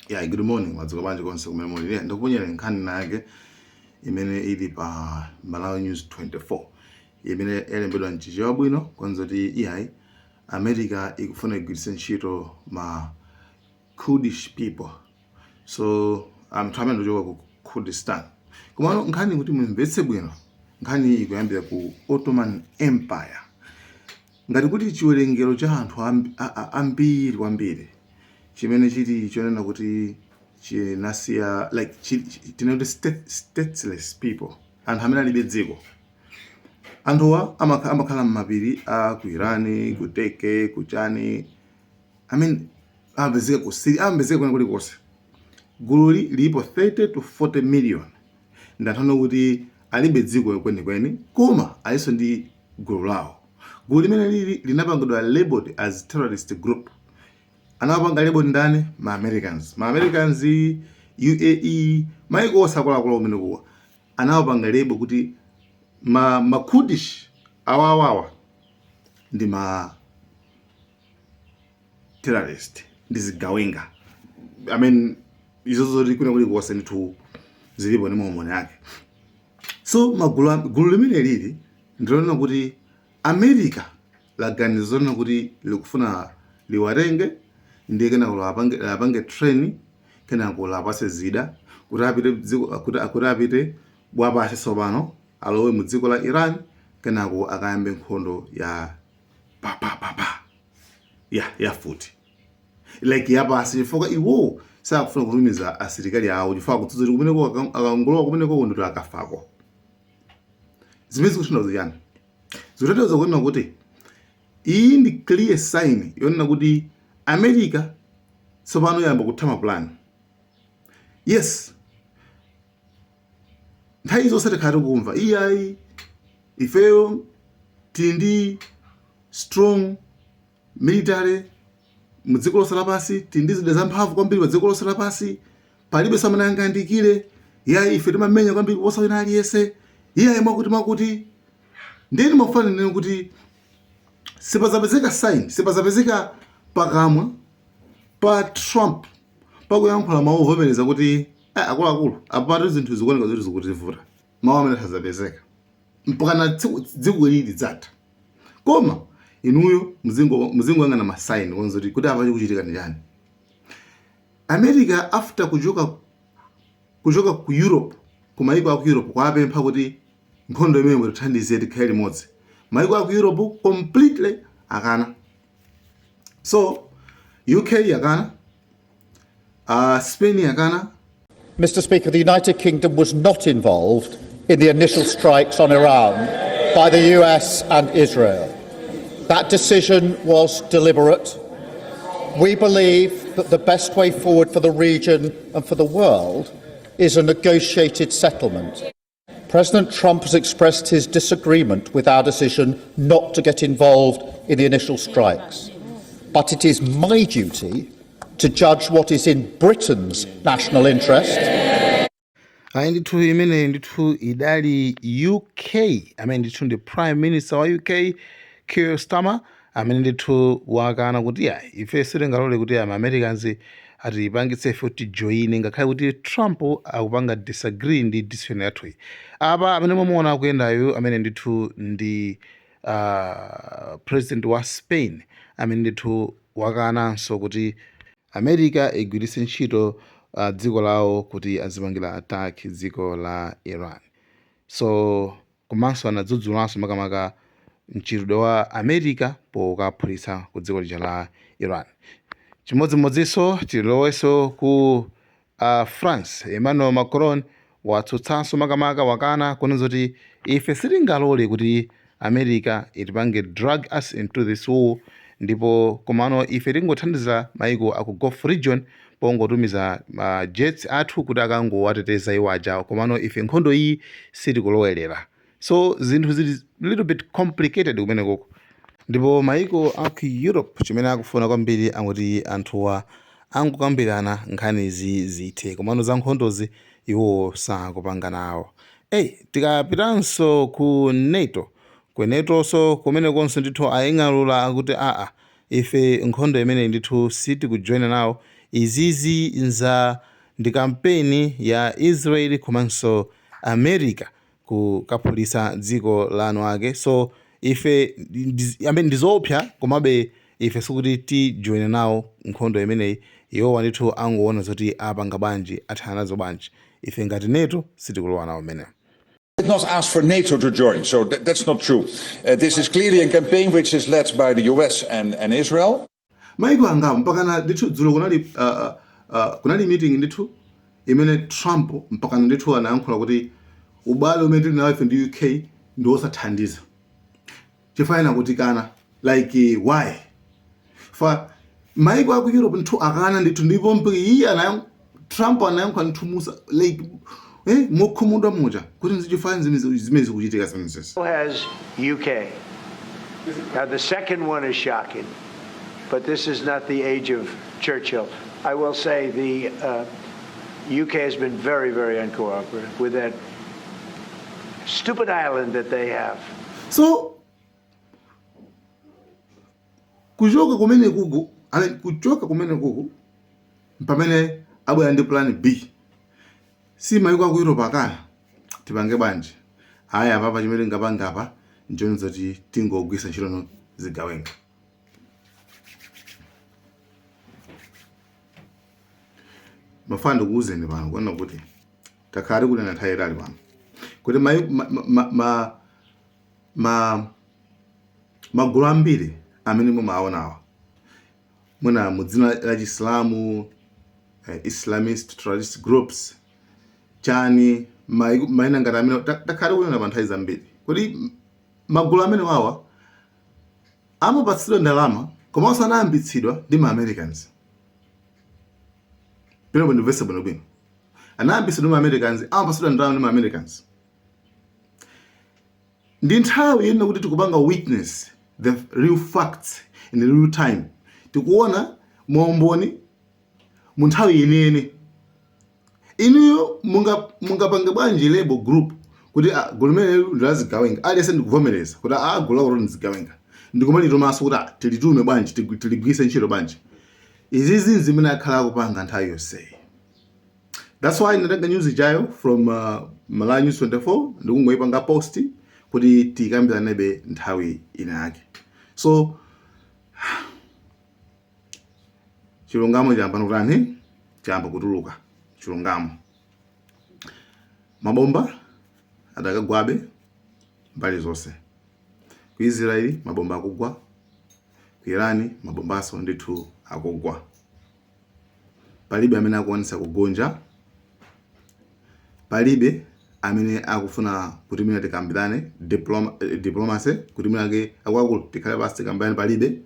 Yeah, good morning, madzuka bwanji konse kumene muli. Yeah, ndikuponyera nkhani nake imene ili pa Malawi News 24, imene yalembedwa mchichewa bwino, kwanza kuti iyayi, America ikufuna igwiritse ntchito ma Kurdish people, so anthu amene ndikuchoka ku Kurdistan. Komano nkhani, kuti mumvetse bwino, nkhani ikuyambira ku Ottoman Empire, ngati kuti chiwerengero cha anthu ambiri kwambiri chimene chili chonena kuti chinasiya, like tinoti stateless people, anthu amene alibe dziko. Anthuwa amakhala m'mapiri a ku Iran, ku Turkey, ku chani, I mean, amapezeka ku Syria, amapezeka kwena kulikonse. Gululi lilipo 30 to 40 million. Ndanthano kuti alibe dziko kwenikweni, koma alinso ndi gulu lawo. Gulu limene lili linapangidwa labeled as terrorist group. Anapanga label ndani? Ma Americans. Ma Americans, UAE, maiko onse akuluakulu kumene kuwa anawapanga label kuti ma Kurdish awawawa ndi ma terrorist, ndi zigawenga. I mean, izo zoti kuna kulikonse ndithu zilipo ndi maumoni ake. So magulu, gulu limene lili ndilonena kuti America laganiza zonena kuti likufuna liwatenge, ndiye kenako lapange train, kenako lapase zida kuti apite dziko, kuti apite bwapase tsopano alowe mu dziko la Iran, kenako akayambe nkhondo ya pa pa pa pa ya futi, like yapasi, chifukwa iwo sakufuna kutumiza asilikali awo, chifukwa akutsutsa kuti kumeneko akangolowa kumeneko ndito akafako. Zimene zikutanthauza chani? Zikutanthauza kunena kuti iyi ndi clear sign yonena kuti America tsopano yayamba kutha mapulani. Yes, nthawi zonse tikhala tikumva, iyayi, ifeyo tili ndi strong military mu dziko lonse lapansi, tili ndi zida zamphamvu kwambiri pa dziko lonse lapansi, palibe samene angayandikire, iyayi, ife timamenya kwambiri kuposa wina aliyense, iyayi, mwakuti mwakuti. Ndeni mafanire kuti sipazapezeka sign, sipazapezeka pakamwa pa Trump pakuyankhula mawu ovomereza kuti, "Eh, akuluakulu, apatu zinthu zikuoneka zoti zikutivuta." Mawu amene sazapezeka mpaka dziko lili lidzatha. Koma inuyo muzingoyang'ana ma sign konza kuti apa chikuchitika ndi chani. America, after kuchoka ku Europe, ku maiko aku Europe, kwapempha kuti nkhondo imene mutithandize, tikhale limodzi, maiko aku Europe completely akana. So UK yakana, Spain yakana. Mr. Speaker, the United Kingdom was not involved in the initial strikes on Iran by the US and Israel. That decision was deliberate. We believe that the best way forward for the region and for the world is a negotiated settlement. President Trump has expressed his disagreement with our decision not to get involved in the initial strikes. But it is my duty to judge what is in Britain's national interest. Ayi ndithu, imene ndithu idali UK, amene ndithu ndi Prime Minister wa UK, Keir Starmer, amene ndithu wakana kuti ya, ife sitingalole kuti ama Americans atipangitse ife kuti tijoyine, ngakhale kuti Trump akupanga disagree ndi decision yathuyi. Apa amene mwamuona akuyendayo, amene ndithu ndi president wa Spain, amene ndithu wakananso kuti America igwiritse ntchito dziko lawo kuti azipangira attack dziko la Iran. So komanso anadzudzulanso makamaka mchitidwe wa America pokaphulitsa ku dziko lija la Iran. Chimodzimodzinso tilowenso ku France. Emmanuel Macron watsutsanso, makamaka wakana kunena kuti ife sitingalole kuti America itipange drag us into this war, ndipo komano ife tingothandiza maiko aku Gulf region pongotumiza ma jets athu kuti akangowateteza iwo ajawo, komano ife nkhondo iyi sitikulowelera. So zinthu zili little bit complicated kumenekoko, ndipo maiko aku Europe chimene akufuna kwambiri akuti anthuwa angokambirana, nkhanizi zithe, komano za nkhondozi iwo sakupanga nawo. Eyi, tikapitanso ku NATO, ku NATOso kumenekonso ndithu aying'alula, akuti aa, ife nkhondo imeneyi ndithu sitikujoyina nawo. Izizi nza ndi kampeni ya Israel komanso America kukaphulitsa dziko la eni ake so ife I mean ndizoopsa komabe ife sikuti tijoina nawo nkhondo imeneyi iwowa ndithu angoona zoti apanga bwanji athana nazo bwanji ife ngati NATO sitikulowa nawo mmenemo. Did not ask for NATO to join, so that's not true. This is clearly a campaign which is led by the US and Israel. Maiko angapo mpakana ndithu dzulo kunali kunali meeting ndithu imene Trump mpakana ndithu anayankhula kuti ubale umene tili nawo ife ndi UK ndi wosathandiza chifukwa ena kutikana like why fa maiko aku Europe ndithu akana ndithu ndipo iye anayan Trump anayankhula ndithu musa like mokhumudwa muja kuti nzichifukwa zimene zikuchitika zimenezi. Has UK. Now, the second one is shocking, but this is not the age of Churchill. I will say the UK has been very, very uncooperative with that stupid island that they have. So kuchoka kumene kuku I mean, kuchoka kumene kuku mpamene abwera ndi plan B si maiko aku Europe akana tipange bwanji ayi apapa chimene tingapange apa nchonena zoti tingogwiritsa ntchito zigawenga mafana ndikuwuzeni pano kuona kuti takhala tikunena nthawi yaitali pano kuti ma magulu ambiri amene mumawaonawa mwina mu dzina la Chisilamu, Islamist terrorist groups chani maina ngati amene takhala tikunena pa nthawi zambiri kuti magulu amene wawa amapatsidwa ndalama komanso anayambitsidwa ndi ma Americans. Pano mundimvetse bwinobwino, anayambitsidwa ndi ma Americans, amapatsidwa ndalama ndi ma Americans. Ndi nthawi yonena kuti tikupanga witness the real facts in real time. Tikuona maumboni mu nthawi yeniyeni. Inuyo mungapange bwanji label group kuti ah, gulu limeneli ndi la zigawenga. Aliyense ndikuvomereza kuti ah, gulu lakuti ndi zigawenga. Ndikumalitumanso kuti ah, tilitume bwanji, tiligwiritse ntchito bwanji. Izizi nzimene akhala akupanga nthawi yonseyi. That's why ndatenga news ijayo from Malawi News 24 ndikungoyipanga post kuti tikambiranebe nthawi ina yake. So chilungamo chayamba kutani, chayamba kutuluka chilungamo. Mabomba adakagwabe mbali zonse. Ku Israel mabomba akugwa, ku Iran mabombaso ndithu akugwa. Palibe amene akuonetsa kugonja, palibe amene akufuna kuti mwina tikambirane diplomacy kuti mwina ake akuluakulu tikhale pansi tikambirane, palibe.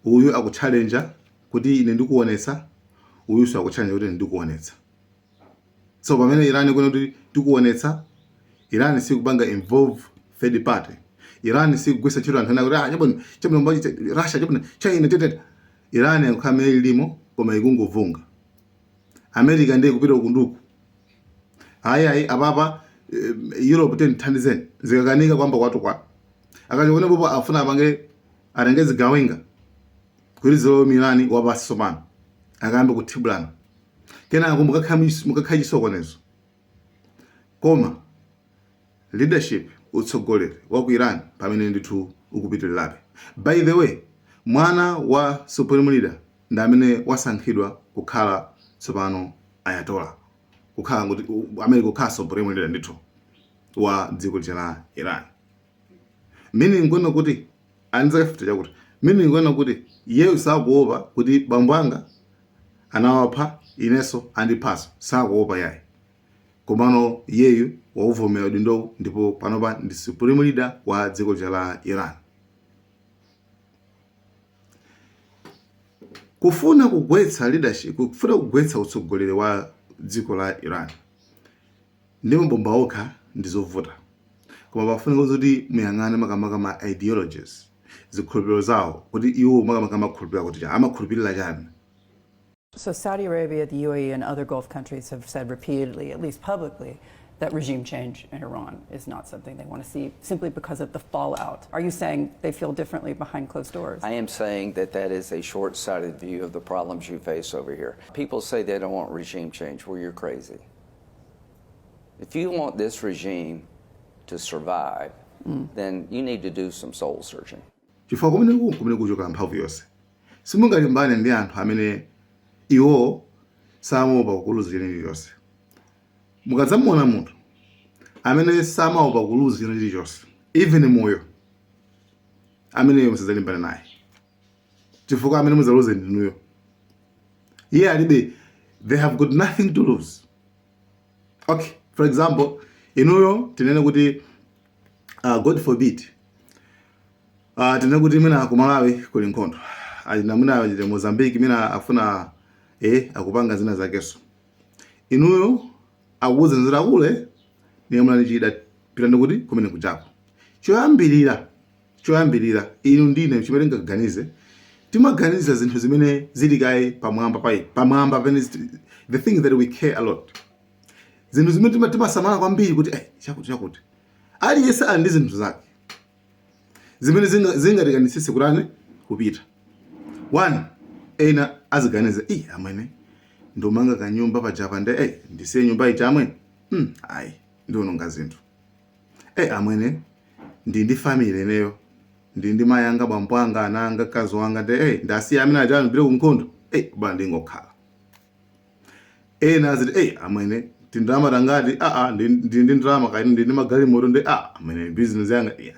Uyu akutchalenja kuti ine ndikuonetsa, uyunso akutchalenja kuti ine ndikuonetsa. So pamene Iran ikunena kuti tikuonetsa, Iran sikupanga involve third party. Iran sikugwiritsa ntchito anthu ena kuti ah chabwino chabwino Russia chabwino China tetete. Iran yakukhala mmene ilimo koma ikungovunga. America ndiye ikupita uku ndi uku. Ayi ayi apapa Europe tithandizeni zikakanika kwamba kwatukwana. Akachoka popo afuna apange atenge zigawenga kuti zilowe mu Iran wapansi tsopano akayambe kuthibulana. Kenako mukakhala chisokonezo. Koma leadership utsogoleri wa ku Iran pamene ndithu ukupitirirabe. By the way, mwana wa supreme leader ndi amene wasankhidwa kukhala tsopano Ayatollah, kukhala kuti amene kukhala supreme leader ndithu wa dziko lija la Iran. Meaning kunena kuti ali ndi zaka 50 chakuti. Meaning kunena kuti iyeyo sakuopa kuti bambo anga anawapha inenso andiphanso, sakuopa yayi. Komano iyeyu wauvomera udindowu ndipo panopa ndi supreme leader wa dziko lija la Iran. Kufuna kugwetsa leadership, kufuna kugwetsa utsogoleri wa dziko la Iran ndi mabomba okha ndi zovuta. Koma pafunika kuti muyang'ane makamaka ma ideologies, zikhulupiriro zawo kuti iwo makamaka amakhulupirira kuti chani, amakhulupirira chani. So Saudi Arabia, the UAE, and other Gulf countries have said repeatedly, at least publicly, that regime change in Iran is not something they want to see simply because of the fallout. Are you saying they feel differently behind closed doors? I am saying that that is a short sighted view of the problems you face over here. People say they don't want regime change. Well, you're crazy. If you want this regime to survive, then you need to do some soul searching. Chifukwa kumeneku kumene kuchoka mphamvu yonse. Simungalimbane ndi anthu amene iwo samaopa kuluza china chilichonse. Mukadzamuona munthu amene samaopa kuluza china chilichonse, even moyo, ameneyo musadzalimbane naye, chifukwa amene mudzaluze ndinuyo. Iye alibe, they have got nothing to lose. Okay, for example, inuyo tinene kuti, God forbid, tinene kuti mwina ku Malawi kuli nkhondo, achina mwina achite Mozambique mwina afuna akupanga zina zakenso, inuyo akuwuza nzira akule niyamulani chida, pitani kuti kumene kujako. Choyambirira, inu ndine chimene tingaganize, timaganiza zinthu zimene zili kaye pamwamba pai pamwamba pamene the things that we care a lot, zinthu zimene timasamala kwambiri kuti chakuti chakuti. Aliyense ali ndi zinthu zake zimene zingatikanitsitse kutani, kupita. One, ena aziganiza, "I amwene, ndomanga kanyumba pajapa nde ndisiye nyumba ija amwene, ayi, ndiononga zinthu. Amwene, ndi family ineyo, ndi mayi anga, bambo anga, ana anga, mkazi wanga, nde ndasiya amene aja ndipite kunkhondo, ba ndingokhala." Ena aziti, "Amwene, tindalama tangati, aa, ndi ndalama kaini, ndi magalimoto, ndi a amwene business yanga." Yeah.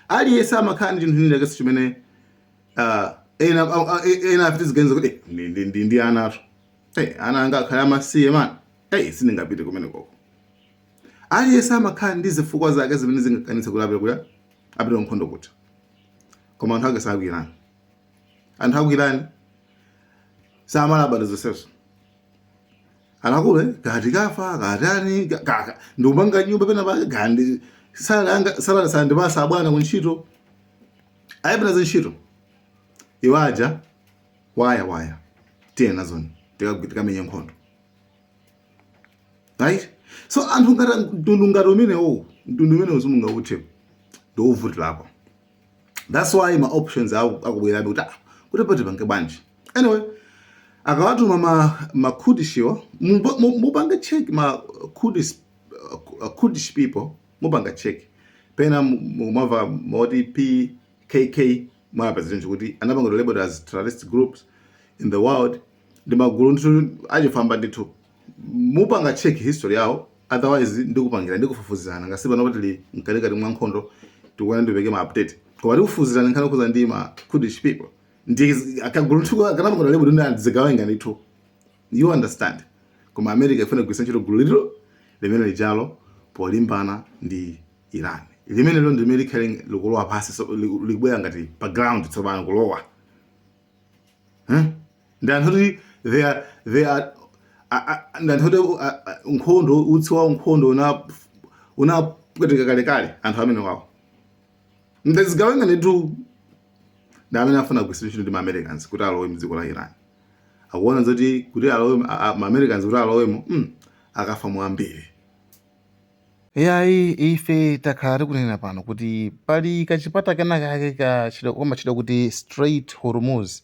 Aliyense amakhala ndi chinthu chinachake chimene ena ena afiti ziganiza kuti, "Ndi anatu, ana anga akhale amasiye man, sindingapite kumene koko." Aliyense amakhala ndi zifukwa zake zimene zingakanitse kuti apite kuya, apite kunkhondo kuja. Koma anthu ake saku Iran, anthu aku Iran samalabada zonsezo. Anakule kati kafa katani ndikumanga nyumba pena pake kandi salary anga, salary sandipasa abwana kuntchito, ayipena zintchito iwaja, waya waya, tiye nazoni tikamenye nkhondo, right? So anthu ngati mtundu ngati umenewo, mtundu umenewo simungauthe, ndiwovutilako. That's why ma options akubwerabe kuti kuti pati pange bwanji. Anyway, akawatuma ma Kurdishiwa, mupange check ma Kurdish, Kurdish people, mupanga check pena mumava moti PKK, mwapeza chinthu kuti anapanga labeled as terrorist groups in the world. Ndi magulu ndithu achifamba ndithu. Mupanga check history yawo, otherwise ndikupangira ndikufufuzirana ngasi pano tili mkatikati mwa nkhondo, tikuona ndipeke ma update, koma tikufufuzirana nkhani kuza ndi ma Kurdish people, ndi akagulu ndithu kanapanga label ndi zigawenga ndithu, you understand? Koma America ifuna kugwiritsa ntchito gulu lililo limene lijalo polimbana ndi Iran. Limene lilo ndi limene likhale likulowa pasi, so likubwera ngati pa ground tsopano kulowa. Ndi anthu kuti they are ndi anthu kuti nkhondo, utsi wa nkhondo unapwetika kalekale. Anthu amene wawo ndazigawenga ndithu, ndi amene afuna kugwiritsa ntchito ndi ma Americans kuti alowe mdziko la Iran. Akuona zoti kuti alowe ma Americans kuti alowemo, akafa mwambiri. Yayi, ife takhala tikunena pano kuti pali kachipata kena kake kachidwa kamachidwa kuti Strait Hormuz,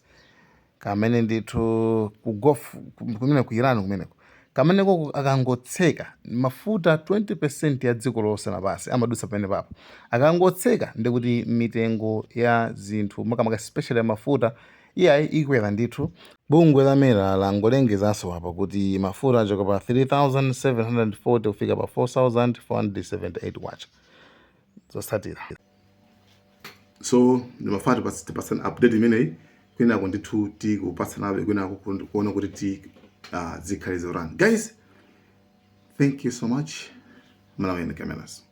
kamene ndithu ku Gulf kumene ku Iran kumeneko, kameneko akangotseka mafuta, 20% ya dziko lonse lapansi amadutsa pamene papo. Akangotseka, ndikuti mitengo ya zinthu, makamaka especially ya mafuta, iyayi, ikwera ndithu. Bungwe la MERA langolengezanso apa kuti mafuta achoka pa 3740 kufika pa 4478 kwacha zotsatira. So ndimafuna tipasane update imeneyi, kwinako ndithu tikupatsanabe kwinako kuona kuti ti zikhale zotani. Guys, thank you so much. Malawi Cameras.